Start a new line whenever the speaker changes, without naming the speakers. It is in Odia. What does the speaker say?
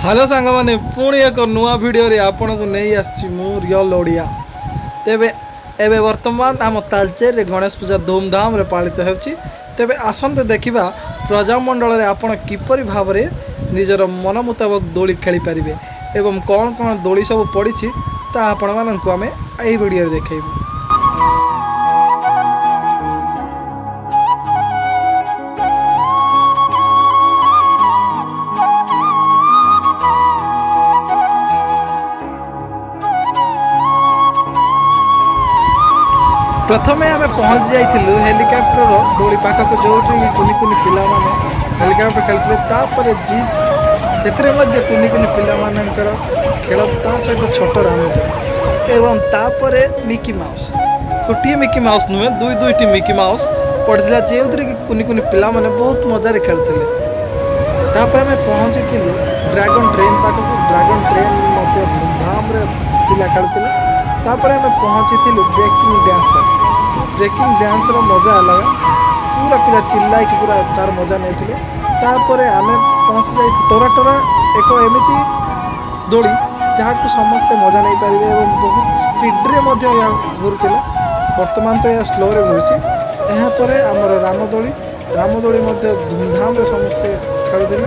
ହ୍ୟାଲୋ ସାଙ୍ଗମାନେ, ପୁଣି ଏକ ନୂଆ ଭିଡ଼ିଓରେ ଆପଣଙ୍କୁ ନେଇ ଆସିଛି ମୁଁ ରିଅଲ୍ ଓଡ଼ିଆ। ତେବେ ଏବେ ବର୍ତ୍ତମାନ ଆମ ତାଲଚେରରେ ଗଣେଶ ପୂଜା ଧୁମଧାମରେ ପାଳିତ ହେଉଛି। ତେବେ ଆସନ୍ତୁ ଦେଖିବା, ପ୍ରଜାମଣ୍ଡଳରେ ଆପଣ କିପରି ଭାବରେ ନିଜର ମନ ମୁତାବକ ଦୋଳି ଖେଳିପାରିବେ ଏବଂ କ'ଣ କ'ଣ ଦୋଳି ସବୁ ପଡ଼ିଛି, ତାହା ଆପଣମାନଙ୍କୁ ଆମେ ଏହି ଭିଡ଼ିଓରେ ଦେଖାଇବୁ। ପ୍ରଥମେ ଆମେ ପହଞ୍ଚି ଯାଇଥିଲୁ ହେଲିକପ୍ଟର ଦୋଳି ପାଖକୁ, ଯେଉଁଠି କୁନି କୁନି ପିଲାମାନେ ହେଲିକପ୍ଟର ଖେଳୁଥିଲେ। ତାପରେ ଜିପ୍, ସେଥିରେ ମଧ୍ୟ କୁନି କୁନି ପିଲାମାନଙ୍କର ଖେଳ, ତା ସହିତ ଛୋଟ ରାମଦୋଳି ଏବଂ ତାପରେ ମିକି ମାଉସ୍। ଗୋଟିଏ ମିକି ମାଉସ୍ ନୁହେଁ, ଦୁଇ ଦୁଇଟି ମିକି ମାଉସ୍ ପଡ଼ିଥିଲା, ଯେଉଁଥିରେ କି କୁନି କୁନି ପିଲାମାନେ ବହୁତ ମଜାରେ ଖେଳୁଥିଲେ। ତାପରେ ଆମେ ପହଞ୍ଚିଥିଲୁ ଡ୍ରାଗନ୍ ଟ୍ରେନ୍ ପାଖକୁ। ଡ୍ରାଗନ୍ ଟ୍ରେନ୍ ମଧ୍ୟ ଧୁମଧାମରେ ପିଲା ଖେଳୁଥିଲେ। ତାପରେ ଆମେ ପହଞ୍ଚିଥିଲୁ ବ୍ରେକିଂ ଡ୍ୟାନ୍ସ ପାଖକୁ। ବ୍ରେକିଂ ଡ୍ୟାନ୍ସର ମଜା ଅଲଗା, ପୁରା ପିଲା ଚିଲ୍ଲାଇକି ପୁରା ତାର ମଜା ନେଉଥିଲେ। ତାପରେ ଆମେ ପହଞ୍ଚି ଯାଇଥିଲୁ ଟୋରା ଟୋରା, ଏକ ଏମିତି ଦୋଳି ଯାହାକୁ ସମସ୍ତେ ମଜା ନେଇପାରିବେ ଏବଂ ବହୁତ ସ୍ପିଡ଼ରେ ମଧ୍ୟ ଏହା ଘୁରୁଥିଲା। ବର୍ତ୍ତମାନ ତ ଏହା ସ୍ଲୋରେ ଘୁରୁଛି। ଏହାପରେ ଆମର ରାମଦୋଳି। ରାମଦୋଳି ମଧ୍ୟ ଧୁମଧାମରେ ସମସ୍ତେ ଖେଳୁଥିଲେ।